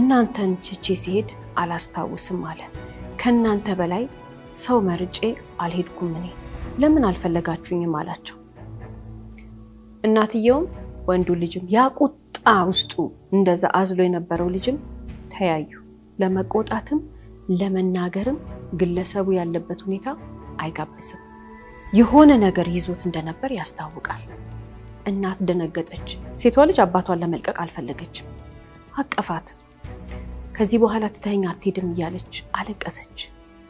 እናንተን ትቼ ሲሄድ አላስታውስም አለ። ከእናንተ በላይ ሰው መርጬ አልሄድኩም፣ እኔ ለምን አልፈለጋችሁኝም አላቸው። እናትየውም ወንዱ ልጅም ያ ቁጣ ውስጡ እንደዛ አዝሎ የነበረው ልጅም ተያዩ። ለመቆጣትም ለመናገርም ግለሰቡ ያለበት ሁኔታ አይጋብዝም። የሆነ ነገር ይዞት እንደነበር ያስታውቃል። እናት ደነገጠች። ሴቷ ልጅ አባቷን ለመልቀቅ አልፈለገችም። አቀፋት። ከዚህ በኋላ ትተኸኝ አትሄድም እያለች አለቀሰች።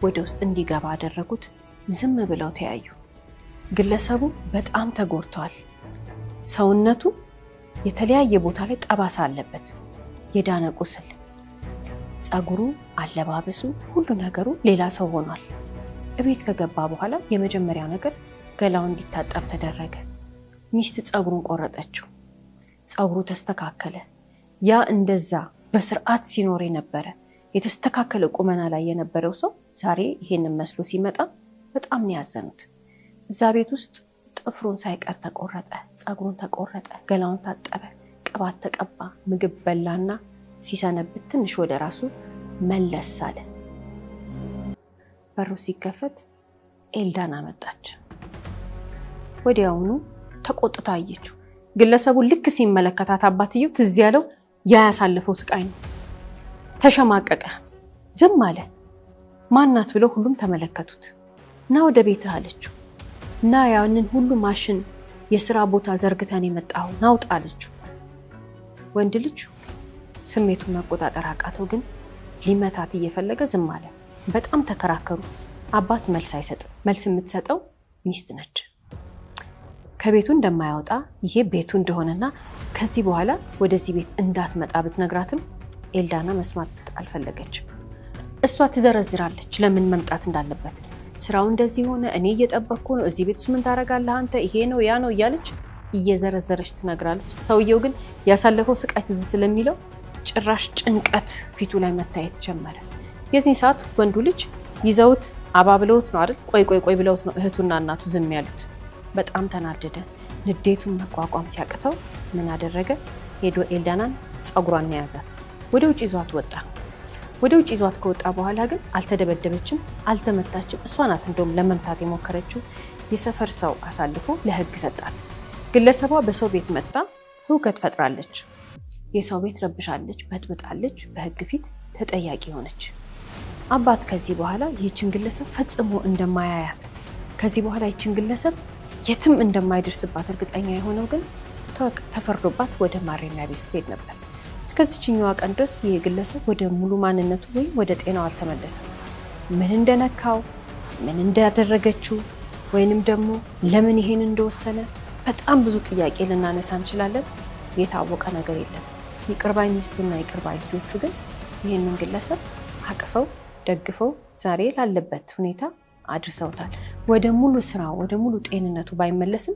ወደ ውስጥ እንዲገባ አደረጉት። ዝም ብለው ተያዩ። ግለሰቡ በጣም ተጎድቷል። ሰውነቱ የተለያየ ቦታ ላይ ጠባሳ አለበት፣ የዳነ ቁስል፣ ፀጉሩ፣ አለባበሱ፣ ሁሉ ነገሩ ሌላ ሰው ሆኗል። እቤት ከገባ በኋላ የመጀመሪያው ነገር ገላው እንዲታጠብ ተደረገ። ሚስት ፀጉሩን ቆረጠችው። ፀጉሩ ተስተካከለ። ያ እንደዛ በስርዓት ሲኖር የነበረ የተስተካከለ ቁመና ላይ የነበረው ሰው ዛሬ ይሄንን መስሎ ሲመጣ በጣም ነው ያዘኑት። እዛ ቤት ውስጥ ጥፍሩን ሳይቀር ተቆረጠ፣ ፀጉሩን ተቆረጠ፣ ገላውን ታጠበ፣ ቅባት ተቀባ፣ ምግብ በላና ሲሰነብት ትንሽ ወደ ራሱ መለስ አለ። በሩ ሲከፈት ኤልዳና መጣች። ወዲያውኑ ተቆጥታ አየችው። ግለሰቡ ልክ ሲመለከታት አባትየው ትዝ ያለው ያ ያሳለፈው ስቃይ ነው። ተሸማቀቀ፣ ዝም አለ። ማናት ብለው ሁሉም ተመለከቱት። ና ወደ ቤትህ አለችው። እና ያንን ሁሉ ማሽን የስራ ቦታ ዘርግተን የመጣው ናውጣ አለችው። ወንድ ልጅ ስሜቱን መቆጣጠር አቃተው፣ ግን ሊመታት እየፈለገ ዝም አለ። በጣም ተከራከሩ። አባት መልስ አይሰጥም። መልስ የምትሰጠው ሚስት ነች። ከቤቱ እንደማያወጣ፣ ይሄ ቤቱ እንደሆነና ከዚህ በኋላ ወደዚህ ቤት እንዳትመጣ ብትነግራትም ኤልዳና መስማት አልፈለገችም። እሷ ትዘረዝራለች ለምን መምጣት እንዳለበት። ስራው እንደዚህ ሆነ፣ እኔ እየጠበቅኩ ነው፣ እዚህ ቤት ውስጥ ምን ታደርጋለህ አንተ፣ ይሄ ነው ያ ነው እያለች እየዘረዘረች ትነግራለች። ሰውየው ግን ያሳለፈው ስቃይ ትዝ ስለሚለው ጭራሽ ጭንቀት ፊቱ ላይ መታየት ጀመረ። የዚህ ሰዓት ወንዱ ልጅ ይዘውት አባብለውት ነው አይደል? ቆይ ቆይ ቆይ ብለውት ነው እህቱና እናቱ ዝም ያሉት። በጣም ተናደደ። ንዴቱን መቋቋም ሲያቅተው ምን አደረገ? ሄዶ ኤልዳናን ፀጉሯን ያዛት፣ ወደ ውጭ ይዟት ወጣ። ወደ ውጭ ይዟት ከወጣ በኋላ ግን አልተደበደበችም፣ አልተመታችም። እሷ ናት እንደውም ለመምታት የሞከረችው። የሰፈር ሰው አሳልፎ ለሕግ ሰጣት። ግለሰቧ በሰው ቤት መጣ ሁከት ፈጥራለች፣ የሰው ቤት ረብሻለች፣ በጥብጣለች። በሕግ ፊት ተጠያቂ ሆነች። አባት ከዚህ በኋላ ይህችን ግለሰብ ፈጽሞ እንደማያያት፣ ከዚህ በኋላ ይህችን ግለሰብ የትም እንደማይደርስባት እርግጠኛ የሆነው ግን ተፈርዶባት ወደ ማረሚያ ቤት ስትሄድ ነበር። እስከዚችኛዋ ቀን ድረስ ይህ ግለሰብ ወደ ሙሉ ማንነቱ ወይም ወደ ጤናው አልተመለሰም። ምን እንደነካው፣ ምን እንዳደረገችው ወይንም ደግሞ ለምን ይሄን እንደወሰነ በጣም ብዙ ጥያቄ ልናነሳ እንችላለን። የታወቀ ነገር የለም። ይቅርባይ ሚስቱና ይቅርባይ ልጆቹ ግን ይህንን ግለሰብ አቅፈው ደግፈው ዛሬ ላለበት ሁኔታ አድርሰውታል። ወደ ሙሉ ስራ ወደ ሙሉ ጤንነቱ ባይመለስም